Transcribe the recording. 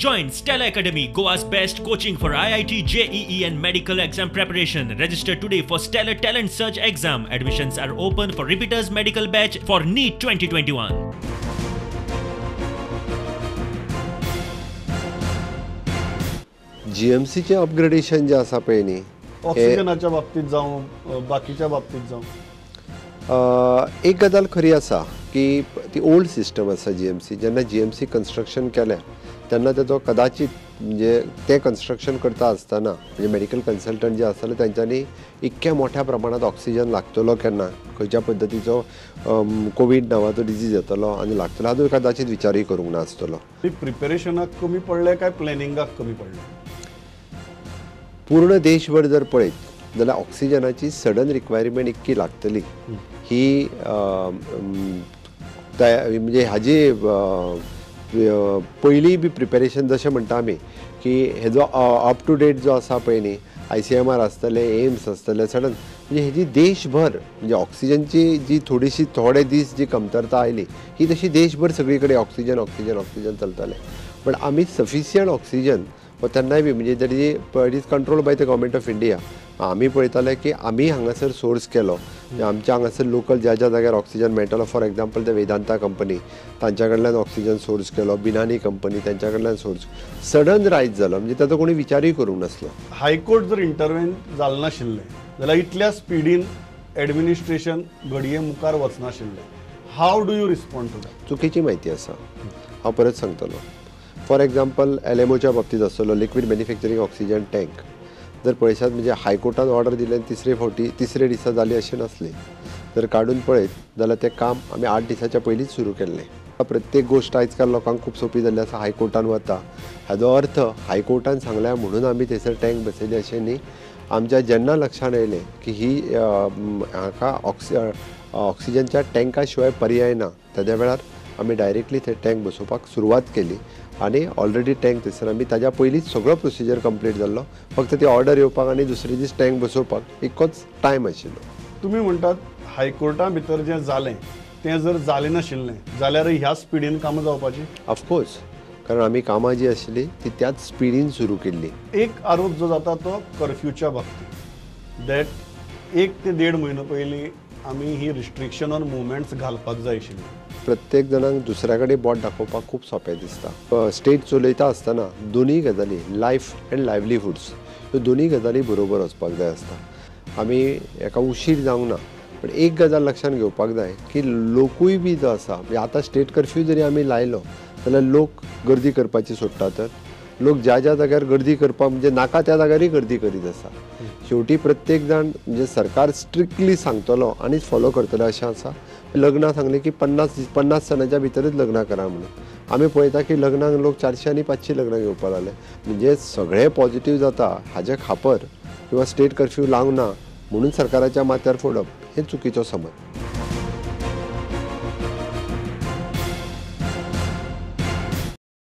Join Stellar Academy, Goa's best coaching for IIT, JEE and medical exam preparation. Register today for Stellar Talent Search exam. Admissions are open for repeaters medical batch for NEET 2021. जीएमसीचें upgradation जें आसा पळय न्ही, ऑक्सिजनाच्या बाबतीत जावं बाकीच्या बाबतीत जावं, एक गजाल खरी आसा की ती ओल्ड सिस्टम आसा जीएमसी. जेन्ना जीएमसी कन्स्ट्रक्शन केलें तेन्ना तेजो कदाचित म्हणजे तें कन्स्ट्रक्शन करता आसतना म्हणजे मेडिकल कन्सल्टंट जे आसताले तेंच्यांनी इतक्या मोठ्या प्रमाणांत ऑक्सिजन लागतलो केन्ना, खंयच्या पद्दतीचो कोवीड नांवाचो डिजीज येतलो आनी लागतलो हाजो कदाचित विचारूय करूंक नासतलो. प्रिपेरेशनाक कमी पडलें काय प्लॅनिंगाक कमी पडलें? पूर्ण देशभर जर पळयत जाल्यार ऑक्सिजनाची सडन रिक्वायरमेंट इतकी लागतली ही म्हणजे हाजी पयलीं बी प्रिपेरेशन जशें म्हणटा आमी की हेजो अप टू डेट जो आसा पळय न्ही, ICMR आसतले, एम्स आसतले, सडन म्हणजे हेजी देशभर म्हणजे ऑक्सिजनची जी थोडीशी थोडे दीस जी कमतरता आयली ही तशी देशभर सगळी कडेन ऑक्सिजन ऑक्सिजन ऑक्सिजन चलतालें. पण आमी सफिशियंट ऑक्सिजन हो तेन्नाय बी म्हणजे that is it is control by the government of India. आमी पळयताले की आमी हांगासर सोर्स केलो, आमच्या हांगासर लोकल ज्या ज्या जाग्यार ऑक्सिजन मेळटालो, for example the Vedanta company तांच्या कडल्यान ऑक्सिजन सोर्स केलो, बिनानी कंपनी तांच्या कडल्यान सोर्स, सडन रायज जालो म्हणजे ताचो कोणी विचारूय करूंक नासलो. हायकोर्ट जर इंटरवेन जालें नाशिल्लें जाल्यार इतल्या स्पिडीन एडमिनिस्ट्रेशन घडये मुखार वचनाशिल्लें. How do you respond to that? चुकीची म्हायती आसा, हांव परत सांगतलो. फॉर एग्जाम्पल LMOच्या बाबतींत आसतलो लिक्वीड मॅन्युफॅक्चरींग ऑक्सिजन टँक जर पळयशात म्हणजे हायकोर्टान ऑर्डर दिले आनी तिसरे फावटी तिसरे दिसा जाली अशें नासलें. जर काडून पळयत जाल्यार तें काम आमी 8 दिसाच्या पयलींच सुरू केल्लें. प्रत्येक गोश्ट आयज काल लोकांक खूब सोंपी जाल्ली आसा, हायकोर्टान वता हाजो अर्थ हायकोर्टान सांगल्या म्हणून आमी थंयसर टँक बसयली अशें न्ही. आमच्या जेन्ना लक्षांत आयलें की ही हाका ऑक्सिजनच्या टँका शिवाय पर्याय ना, तेद्या वेळार आमी डायरेक्टली थंय टँक बसोवपाक सुरवात केली आनी ऑलरेडी टँक थंयसर आमी ताज्या पयलींच सगळो प्रोसिजर कंप्लीट जाल्लो, फक्त ती ऑर्डर येवपाक आनी दुसरे दीस टँक बसोवपाक इतकोच टायम आशिल्लो. तुमी म्हणटात हायकोर्टा भितर जें जालें तें जर जालें नाशिल्लें जाल्यार ह्या स्पिडीन कामां जावपाची? ऑफकोर्स, कारण आमी कामां जी आशिल्ली ती त्याच स्पिडीन सुरू केल्ली. एक आरोप जो जाता तो कर्फ्यूच्या बाबतींत, that 1 ते 1.5 म्हयनो पयलीं आमी ही रिस्ट्रिक्शन ऑन मुवमेंट्स घालपाक जाय आशिल्ली. प्रत्येक जाणांक दुसऱ्या कडेन बोट दाखोवपाक खूब सोंपें दिसता. स्टेट चलयता आसतना दोनूय गजाली, लायफ एंड लायवलीहुड्स, ह्यो दोनूय गजाली बरोबर वचपाक जाय आसता. आमी हेका उशीर जावंक ना, पण एक गजाल लक्षांत घेवपाक जाय की लोकूय बी जो आसा म्हणजे आतां स्टेट कर्फ्यू जरी आमी लायलो जाल्यार लोक गर्दी करपाची सोडटा, तर लोक ज्या ज्या जाग्यार गर्दी करपाक म्हणजे नाका त्या जाग्यारूय गर्दी करीत आसा. शेवटी प्रत्येक जाण म्हणजे सरकार स्ट्रिक्टली सांगतलो आनी फॉलो करतलो अशें आसा. लग्नां सांगलें की 50 जाणांच्या भितरूच लग्नां करा म्हणून, आमी पळयता की लग्नाक लोक 400 आनी 500 लग्नां घेवपाक लागले. म्हणजे सगळें पॉझिटीव जाता हाजें खापर किंवा स्टेट कर्फ्यू लावंक ना म्हणून सरकाराच्या माथ्यार फोडप हें चुकीचो समज.